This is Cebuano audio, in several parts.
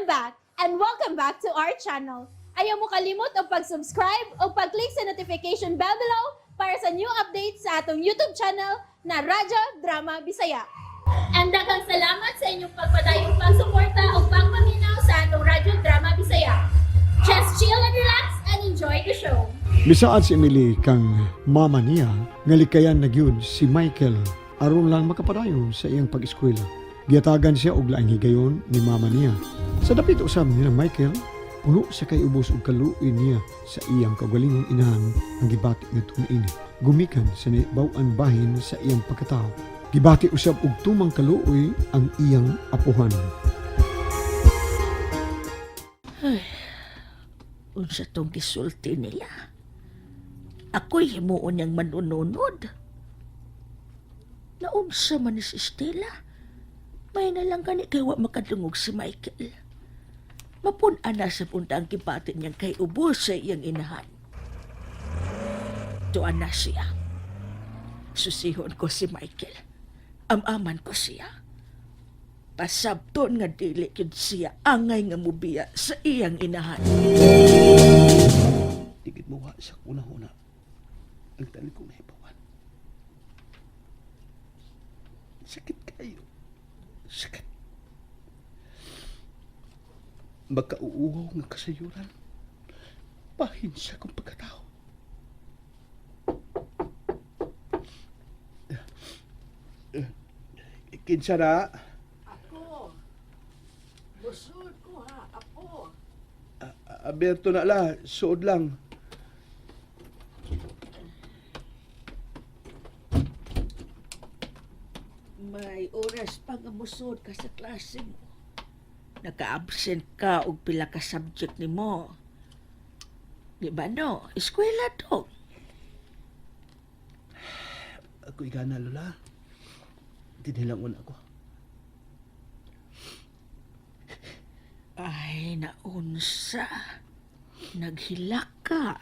I'm back and welcome back to our channel. Ayaw mo kalimot og pag-subscribe o pag-click sa notification bell below para sa new updates sa atong YouTube channel na Radyo Drama Bisaya. And daghang salamat sa inyong pagpadayong pagsuporta o pagpaminaw sa atong Radyo Drama Bisaya. Just chill and relax and enjoy the show. Misaad si Emily kang mama niya nga likayan na gyud si Michael aron lang makapadayon sa iyang pag-eskwela. Giyatagan siya og laing higayon ni mama niya. Sa dapit usab ni Michael, puno sa kay ubos og kaluoy niya sa iyang kaugalingong inahan ang gibati ngadto niini. Gumikan sa nahibaw-an bahin sa iyang pagkatawo. Gibati usab og tumang kaluoy ang iyang apuhan. Unsa tong gisulti nila? Ako'y himuon niyang manununod. Naunsa man ni si Stella. May na lang gani kay wa makadungog si Michael. Mapun-an na sa punta ang gibati niyang kay ubos sa iyang inahan. Tuan na siya. Susihon ko si Michael. Amaman ko siya. Pasabton nga dili gyud siya angay nga mubiya sa iyang inahan. Digit mo wa sa una-una. Ang tanan kong nahibawan. Sakit kayo. Sakit. Magkauuhaw nga kasayuran. Bahin sa kong pagkatao. Kinsa na? Ako. Busod ko ha, apo. Aberto na la, suod lang. May oras pa nga musod ka sa klase mo. Naka-absent ka og pila ka subject nimo. Di ba no? Eskwela to. Ako igana, Lola. Dinilangon ako. Ay, naunsa. Naghilak ka.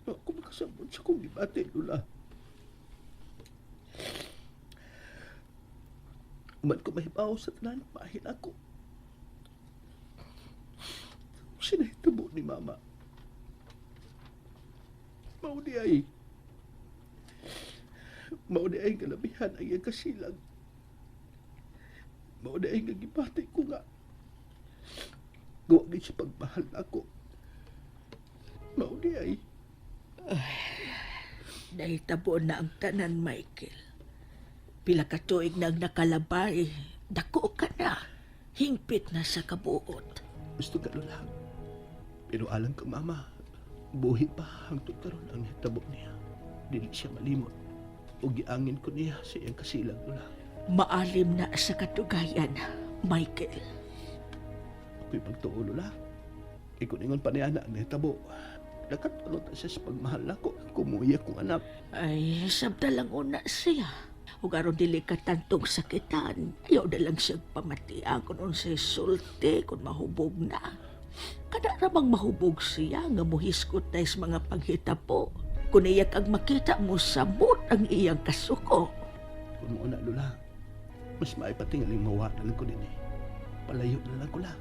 Ako makasabot sa kong gibati, Lola. Man ko mahibaw sa tanan, mahil ako. Sinahitabo ni Mama. Mao di ay. Mao di ay kalabihan ang iyang kasilag. Mao di ay nga gibati ko nga. Gawa gid sa pagmahal ako. Mao di ay. Nahitabo na ang tanan, Michael. Pila ka tuig nang nakalabay. Dako ka na. Hingpit na sa kabuot. Gusto ka, Lola. Pero alam ka, Mama, buhi pa hangtod karon ang nahitabo niya. Dili siya malimot. O giangin ko niya sa iyang kasilag, Lola. Maalim na sa katugayan, Michael. Ako'y pagtuo, Lola. Ikaw ningon pa niya na ang nahitabo. Nakatulot na siya sa pagmahal nako. Kumuya kong anak. Ay, sabta lang una siya. Ug aron dili ka tantong sakitan. Ayaw na lang siya pamatian kung unsay sulti kung mahubog na. Kada ramang mahubog siya nga muhiskot na sa mga panghitabo. Kung iyak ang makita mo, samot ang iyang kasuko. Kung mo na, Lola, mas maipatingaling mawa na lang ko din eh. Palayo na lang ko la.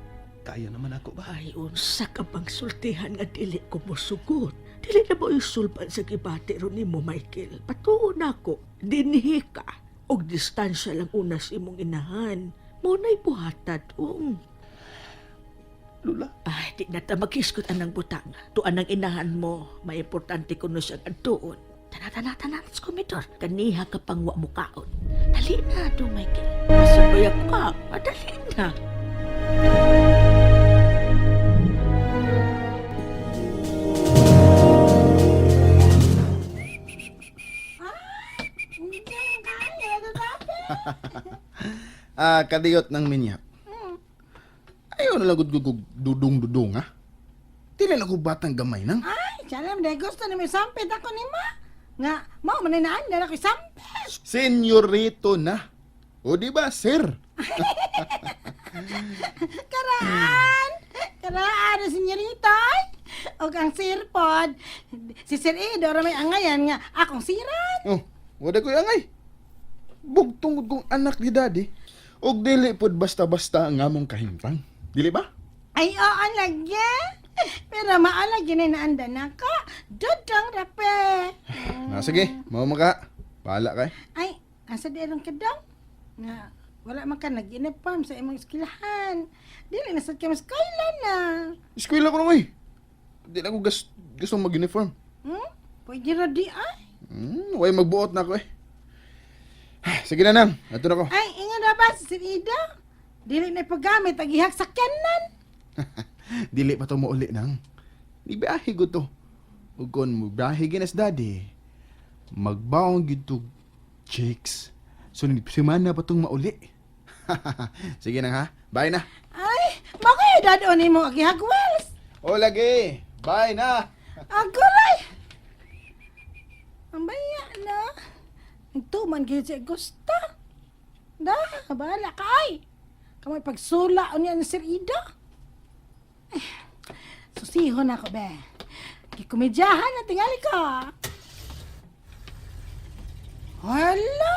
Kaya naman ako ba? Ay, unsa ka bang sultihan nga dili ko mosugot. Dili na mo isulpan sa gibati ron nimo, Michael. Patuo na ako. Dinhi ka. Og distansya lang una sa imong inahan. Mo na'y buhatad, ung. Lola, Ay, di na ta maghiskot anang butang. Tuan ang inahan mo. May importante kuno siyang adtuon. Tana, tana, tana, sa komedor. Kaniha ka pang wa mukaon. Dali na, do, Michael. Masabay ka. Madali na. Ah, kadiyot ng minyap. Ayaw na lang gud dudong-dudong ah. Dili lang ko batang gamay nang. Ay, siya lang, gusto na may sampit ako ni ma. Nga, mao man na naan, dala ko'y sampit. Senyorito na. O di ba, sir? Karaan! Karaan, senyorita. ay. Og ang sir pod, si Sir Edo, may angayan nga, akong siran. Oh, wala ko'y angay. Bugtong gud kong anak ni daddy. Ug dili pud basta-basta ang among kahimtang. Dili ba? Ay, oo lagi. Pero maala gini na anda na ko. Dudong rape. Na sige, mao man ka. Bahala kay. Ay, asa di aron ka dong? Nga, wala man ka nag-uniform sa imong eskwelahan. Dili na sad ka mas na. Eskwela ko na eh. Di na ko gusto mag-uniform. Pwede ra di ay. Way magbuot na ako eh. Sige na nang, ato na ko. Ay, ingon ra ba si Sir Ida? Dili na paggamit ang ihak sakyanan. Dili pa to mo uli nang. Ni biyahe ko to. Ug kon mo biyahe ginas daddy. Magbaong gid to chicks. So ni semana pa tong mauli. Sige nang ha. Bye na. Ay, mao kayo dadon nimo ang ihag Wells. O lagi. Bye na. Aguray! Ang baya na. Nagtuman gyud si Augusta. Da, bahala ka ay. Kamoy pagsula unya ni Sir Ida. Ay, susihon ako be. Gikomedyahan na tingali ko. Hala!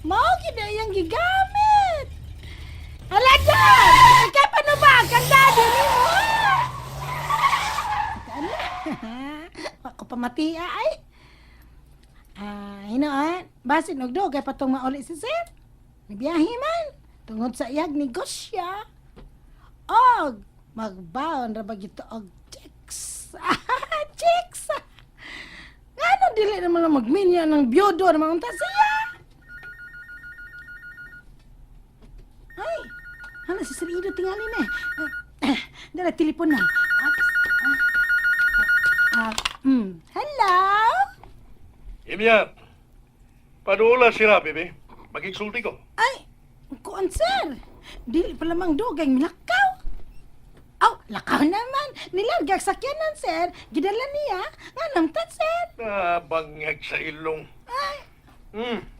Mao gid na iyang gigamit. Hala dyan! Kay paano ba? Kang daddy nimo! Ano? Ako pamatia ay. Ah, hinoon, basin og dugay patong mauli si sir. Nibiyahe man tungod sa iyag negosyo. Og magbaon ra ba gito og chicks. Chicks. Ngano dili naman lang magminya ng biyudo naman unta siya. Ay, hala si Sir Ido tingali na. Eh. Dala telepon na. Ops. Ah. Hello? Imyat, panuula sila, bebe. Magigsulti ko. Ay, kuan sir. Dili pa lamang dugay milakaw. Aw, lakaw naman. Nilarga ang sakyanan, sir. Gidala niya. Nga namtad, sir. Nabangag sa ilong. Ay,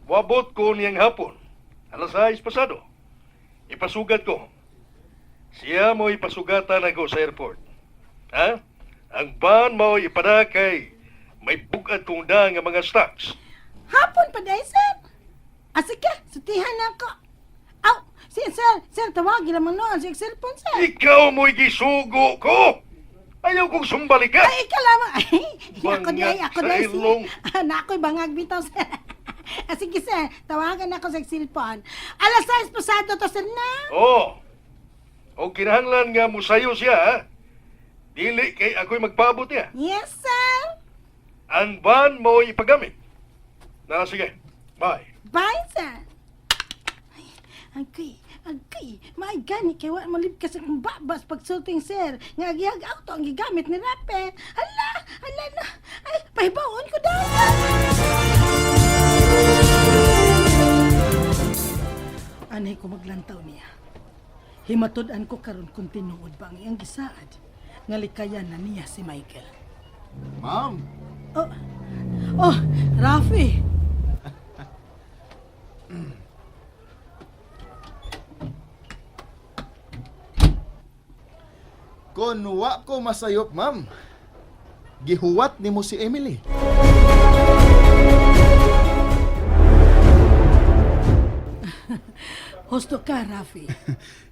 Wabot ko niyang hapon. Alas 6 pasado. Ipasugat ko. Siya mo ipasugatan ako sa airport. Ha? Ang van mo ipada kay may bugat kong da nga mga stocks. hapon pa dahil, sir. Ah, sige, sutihan na ako. Aw, sir, sir, sir, tawagin lamang noon sa cellphone, sir. Ikaw mo'y gisugo ko! Ayaw kong sumbalik ka! Ay, ikaw lamang. Ay, ako di ay, Bangag ako sa di ay. ilong. Ah, na ako'y bangag bitaw, sir. Ah, sige, sir, tawagan ako sa cellphone. Alas 6 pasado to, sir, na. Oo. O kinahanglan nga musayo siya, ha? Dili kay ako'y magpaabot niya. Yes, sir. Ang van mo ipagamit. Na sige. Bye. Bye, sir. Ay, agay, agay. Maay gani kay wa malib ka sa babas pagsulting, sir. Nga agihag auto ang gigamit ni Rape. Hala, hala na. Ay, pahibawon ko dahil. Anay ko maglantaw niya. Himatud-an ko karon kung tinuod ba ang iyang gisaad nga likayan na niya si Michael. Ma'am. Oh, oh, Rafi. Kon wa ko masayop, ma'am. Gihuwat nimo si Emily. Husto ka, Rafi.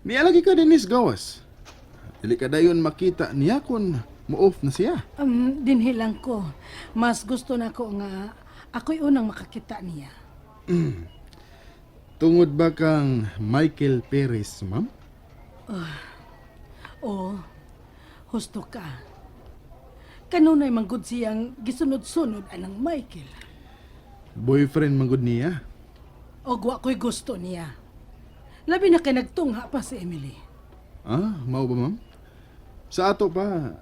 Nialagi ka Denise Gawas. Dili ka dayon makita niya kon mo-off na siya. Dinhilang ko. Mas gusto na ko nga ako'y unang makakita niya. Tungod ba kang Michael Perez, ma'am? Oo, husto ka. Kanunay manggod siyang gisunod-sunod anang Michael. Boyfriend manggod niya. O wa ko'y gusto niya. Labi na kay nagtungha pa si Emily. Ah, mao ba, ma'am? Sa ato pa,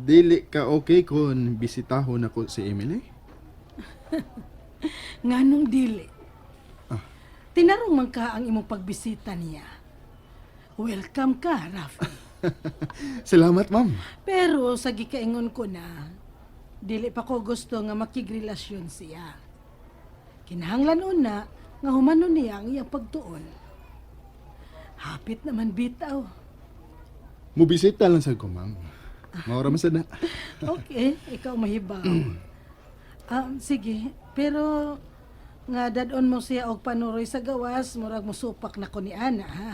dili ka okay kung bisitahon ako si Emily? Nganong dili. Tinarong man ka ang imong pagbisita niya. Welcome ka, Rafi. Salamat, ma'am. Pero sa gikaingon ko na, dili pa ko gusto nga makigrelasyon siya. Kinahanglan una nga humano niya ang iyang pagtuon. Hapit naman bitaw. Mubisita lang sa ko, ma'am. Maura man sa na. Okay, ikaw mahibaw. Sige, pero Nga dadon mo siya og panuroy sa gawas, murag musupak na ko ni ana ha.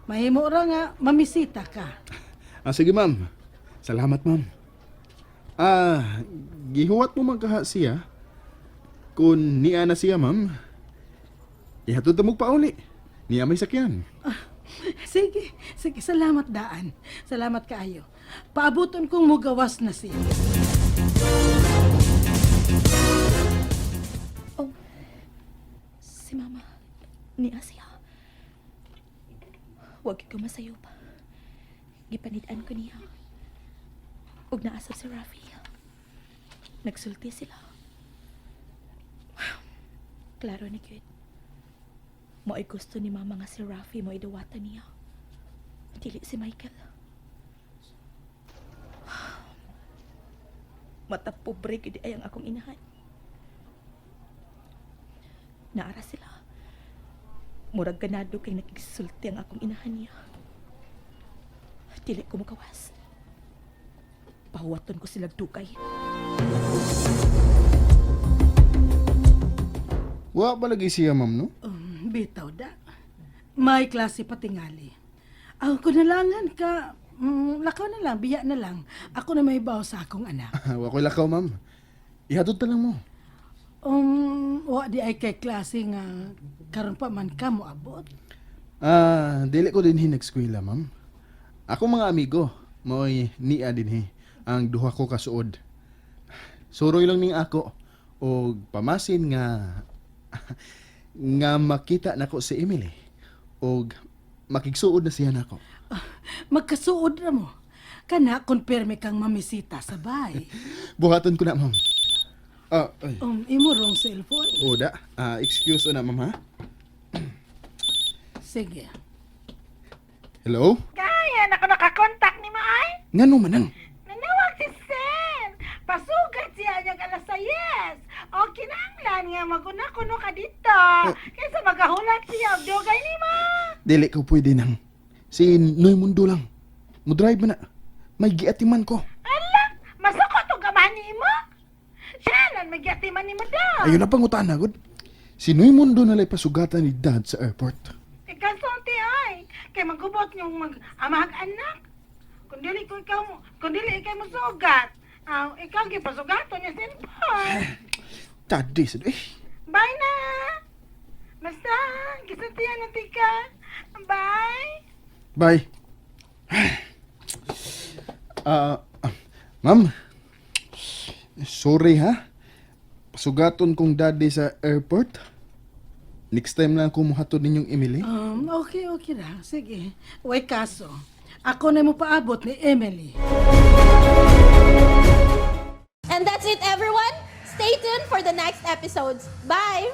Mahimo ra nga mamisita ka. Ah, sige ma'am. Salamat ma'am. Ah, gihuwat mo man kaha siya. Kung niya na siya ma'am, ihatod na mo pauli. Niya may sakyan. Sige, sige, salamat daan. Salamat kaayo. Paabuton kong mugawas na siya. Oh, si Mama. Niya siya. Huwag ko masayo pa. Gipanid-an ko niya. Ug naasab si Rafi. Nagsulti sila. Klaro ni Kate. Mo'y gusto ni Mama nga si Rafi mo'y dawatan niya. Dili si Michael. Mata pobre gid ay ang akong inahan. Naara sila. Murag ganado kay nakigsulti ang akong inahan niya. Dili ko makawas. Pahuwaton ko silang dugay. Wa pa lagi siya ma'am no? Bitaw da. May klase patingali. Ako nalangan ka, lakaw na lang, biya na lang. Ako na may baw sa akong anak. Wa ko'y lakaw ma'am. Ihatod ta lang mo. Wa di ay kay klase nga karon pa man ka mo abot. Ah, dili ko dinhi nag-eskwela ma'am. Ako mga amigo, mo'y niya dinhi ang duha ko kasuod. Suroy lang ning ako og pamasin nga nga makita nako si Emily og makigsuod na siya nako. Magkasuod ra mo. Kana konpirme kang mamisita sa bay. Buhaton ko na ma'am. Ah, ay. Imo rong cellphone. Oda, ah, excuse na ma'am ha. Sige. Hello? Kaya nako nakakontak ni Maay. Ngano man ang? Nanawag si Sen. Pasugat siya niyang alas 6. O kinanglan nga maguna kuno ka dito. Kaysa magahulat siya og dugay nimo. Dili ko pwede nang. Si Noy Mundo lang. Mo drive man na. May giatiman ko. Ala, masako to gamahan nimo. Siya lan magyatiman nimo daw. Ayun na pangutana gud. Si Noy Mundo nalay pasugatan ni Dad sa airport. Ikasulti ay, kay magubot yung mag amahag anak. Kung dili ko ikaw mo, kung dili ikaw mo sugat, ah, ikaw gipasugaton niya cellphone. Daddy sad eh. Bye na. Basta, gisultihan na tika. Bye. Bye. Ah, ah, ma'am. Sorry ha. Pasugaton kong daddy sa airport. Next time lang ako muhatod ninyong Emily. Okay, okay ra. Sige. Way kaso. Ako na mo paabot ni Emily. And that's it, everyone. Stay tuned for the next episodes. Bye!